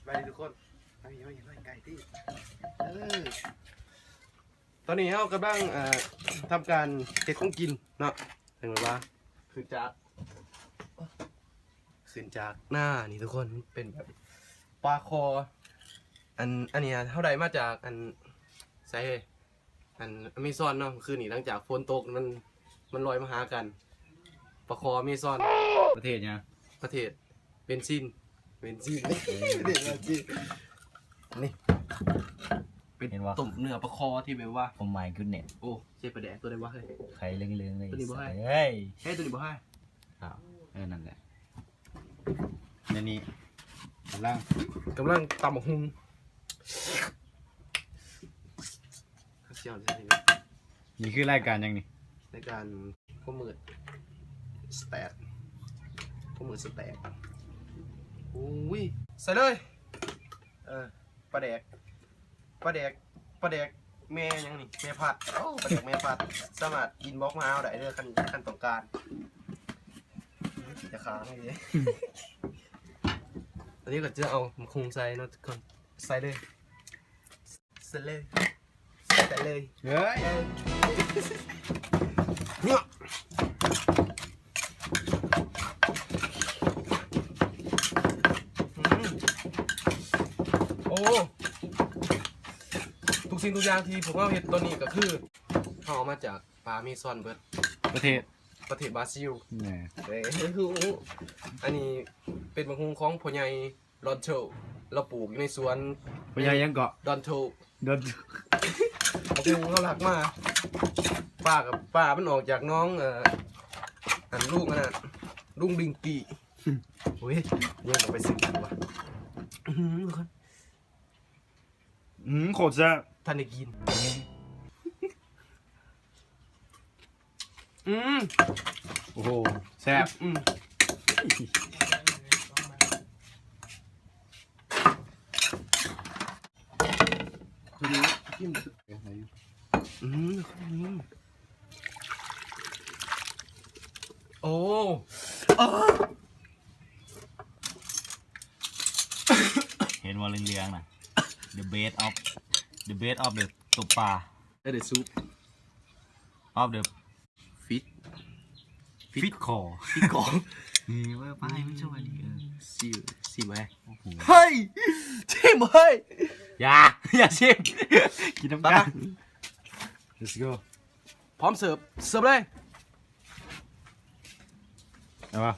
ໄປທຸກຄົນ ໄປ ໄປ ໄປ ໄກຕິ ເອີ ຕອນນີ້ເຮົາກຳລັງ ເອີ ທຳການເຮັດຂອງກິນເນາະ ເຖິງແບບວ່າ ຂຶ້ນຈາກ ຂຶ້ນຈາກນານີ້ທຸກຄົນ ເປັນແບບປາຄໍ່ ອັນ ອັນນີ້ເຮົາໄດ້ມາຈາກ ອັນ ໃສ ອັນ ອາເມຊອນເນາະ ຄືນນີ້ຫຼັງຈາກຝົນຕົກ ມັນ ມັນລອຍມາຫາກັນ ປາຄໍ່ອາເມຊອນ ປະເທດຫຍັງ? ປະເທດເບນຊິນ ເບນຊິນ ເອີ ປະເທດເບນຊິນ ນີ້ ເປັນ ເຫັນບໍ່? ຕົ້ມເນື້ອປາຄໍ່ທີ່ແບບວ່າ Oh my goodness ໂອ້ ໃສ່ປາແດກຕົວໃດວະເຮີ້ຍ ໄຂ່ເຫຼືອງໆເລີຍ ຕົວນີ້ບໍ່ໃຫ້ ເຮີ້ຍ ເຮີ້ຍ ຕົວນີ້ບໍ່ໃຫ້ ອ້າວ ເອີ ນັ້ນແຫຼະ ແນວນີ້ ກຳລັງ ກຳລັງຕຳບັກຫຸ່ງ ນີ້ຄືລາຍການຫຍັງນີ້? ລາຍການຄົວມືດສະແຕັກ ຄົວມືດສະແຕັກ ໂອ້ຍ ໃສ່ເລີຍ ເອີ ປາແດກ ປາແດກ ປາແດກແມ່ຫຍັງນີ້ ແມ່ພັດ ໂອ້ ປາແດກແມ່ພັດ ສາມາດອິນບັອກມາຫາເຮົາໄດ້ເດີ ຄັນ ຄັນຕ້ອງການ ຈະຄ້າງເດ້ ອັນນີ້ກໍຈະເອົາໝາກຫຸ່ງໃສ່ເນາະທຸກຄົນ ໃສ່ເລີຍ ໃສ່ເລີຍ ໃສ່ເລີຍ ເຮີ້ຍ ເອີ ເນາະ ອືມ ໂອ້ ທຸກສິ່ງທຸກຢ່າງທີ່ພວກເຮົາເຮັດຕອນນີ້ກໍຄື ເຮົາເອົາມາຈາກປ່າອາເມຊອນເບິດ ປະເທດ ປະເທດບຣາຊິລ ແນ່ ເອີ ອັນນີ້ເປັນໝາກຫຸ່ງຂອງພໍ່ໃຫຍ່ ດອນໂທ ລາວປູກຢູ່ໃນສວນ ພໍ່ໃຫຍ່ຫຍັງເກາະ? ດອນໂທ ດອນໂທ ບັກຫຸ່ງເຮົາລັກມາ ປາກັບ ປາມັນອອກຈາກໜອງ ເອີ ອັນລຸງອັນນັ້ນ ລຸງດິງກີ້ ໂອ້ຍ ຍັງບໍ່ໄປຊື້ກັນວະ ອື ອື ໂຄດແຊບ ທັນໄດ້ກິນ. ອືມ ໂອ້ໂຫ ແຊບ ອືມ ອືມ ໂອ້ ເຫັນບໍ່ເຫຼືອງໆນະ the best of the best of the ຕົບປາ the soup of the fish fish craw fish craw ນີ້ເວີຍ ປາໃຫ້ມັນຊ່ວຍນີ້ ເອີ ຊິມ ຊິມໄຫມ ໂອ້ໂຫ ເຮີ້ຍ ຊິມເຮີ້ຍ ຢ່າ ຢ່າຊິມ ກິນນຳກັນ let's go ພ້ອມເສີບ ເສີບເລີຍ. ເອົາວະ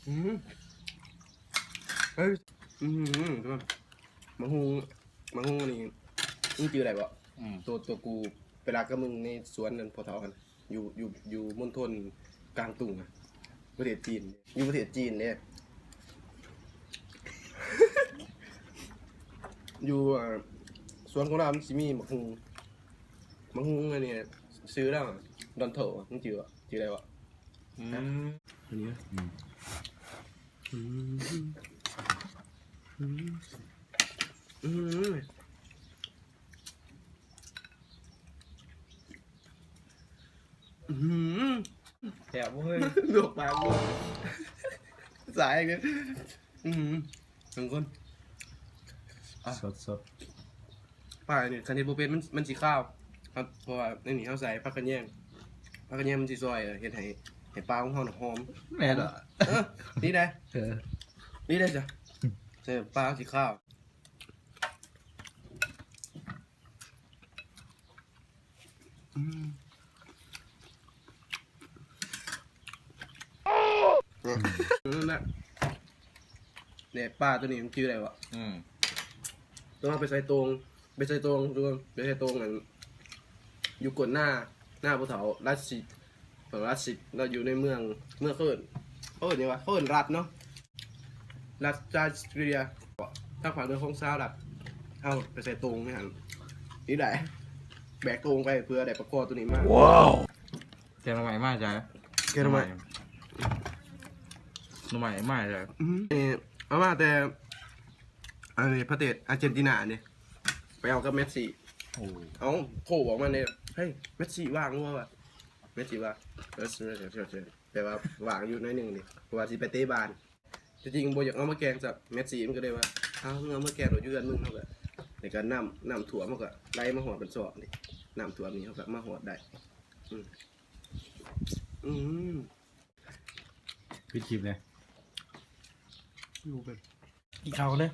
ອືມ ເອີຍ ອືມ ໝາກຫຸ່ງ ໝາກຫຸ່ງນີ້ ມຶງຈື່ໄດ້ບໍ່? ອືມ ໂຕ ໂຕກູໄປລັກກັບມຶງໃນສວນນັ້ນ ພໍ່ເຖົ້າຫັ້ນ ຢູ່ ຢູ່ ຢູ່ມົນທົນກາງຕຸງ ປະເທດຈີນ ຢູ່ປະເທດຈີນເດ້ ຢູ່ ເອີ ສວນຂອງລາວມັນຊິມີໝາກຫຸ່ງ ໝາກຫຸ່ງອັນນີ້ ຊື່ລາວ ດອນໂທ ມຶງຈື່ບໍ່? ຈື່ໄດ້ບໍ່? ອືມ ອັນນີ້ ອືມ ອືມ ອືມ ອືມ ອືມ ແຊບເວີຍ ລວກປາກ ສາຍເລີຍ ອືມ ທຸກຄົນ ອ່ະ ສົດໆ ປານີ້ຄັນເຮັດບໍ່ເປັນ ມັນ ມັນຊິຄາວ ເພາະວ່າໃນນີ້ເຮົາໃສ່ຜັກຂະແຍງ ຜັກຂະແຍງມັນຊິຊ່ອຍເຮັດໃຫ້ ໃຫ້ປາຂອງເຮົານະຫອມ ແມ່ນລະ ເອີ ດີໄດ໋ ເອີ ດີໄດ໋ຈ້ະ ເອີ ປາຊິຄາວ. ອືມ ອືມ ນັ້ນແຫຼະ ແດ່ປາໂຕນີ້ມັນຈື່ໄດ້ບໍ່? ອືມ ແຕ່ວ່າໄປໃສ່ໂຕ່ງ ໄປໃສ່ໂຕ່ງ ໄປໃສ່ໂຕ່ງ ອັນ ຢູ່ກົ້ນນາ ນາຜູ້ເຖົ້າລັດຊິ ລາວຢູ່ໃນເມືອງ ເມືອງເຂົາເອີ້ນ ເຂົາເອີ້ນຫຍັງວະ ເຂົາເອີ້ນລັດເນາະ ລັດໄຊຊີເຣຍ ທາງພາກເໜືອຂອງສະຫະລັດ ເຮົາໄປໃສ່ໂຕ່ງໃນຫັ້ນ ນີ້ໄດ້ ແບກໂຕ່ງໄປເພື່ອໄດ້ປາຄໍ່ໂຕນີ້ມາ ວ້າວ ແກງໜໍ່ໄມ້ມາຈາກ ແກງໜໍ່ໄມ້ ໜໍ່ໄມ້ມາຈາກ ອືມ ເອີ ເອົາມາແຕ່ ອັນນີ້ປະເທດອາເຈນຕິນານີ້ ໄປເອົາກັບເມດຊີ. ໂອ້ ເອົາ ໂທບອກມາເດ້ ເຮີ້ຍ ເມດຊີວ່າງບໍ່ວະ? ເມດຊີວ່າ ເອີ ແປວ່າວ່າງຢູ່ໜ້ອຍໜຶ່ງນີ້ ເພາະວ່າຊິໄປເຕະບານ. ທີ່ຈິງບໍ່ຢາກເອົາມາແກງຊ້ຳ ເມດຊີມັນກໍເລີຍວ່າ ເອົາ ມຶງເອົາມາແກງໂລດ ຢູ່ເຮືອນມຶງ. ເຮົາກໍ ແລ້ວກໍນ້ຳ ນ້ຳຖ້ວມ ເຮົາກໍໄຫຼມາຮອດບັນຊອກນີ້ ນ້ຳຖ້ວມນີ້ ເຮົາກໍມາຮອດໄດ້. ອືມ ອືມ ປິດຄລິບເລີຍ ຢູ່ເປັນ ກິນເຂົ້າເລີຍ.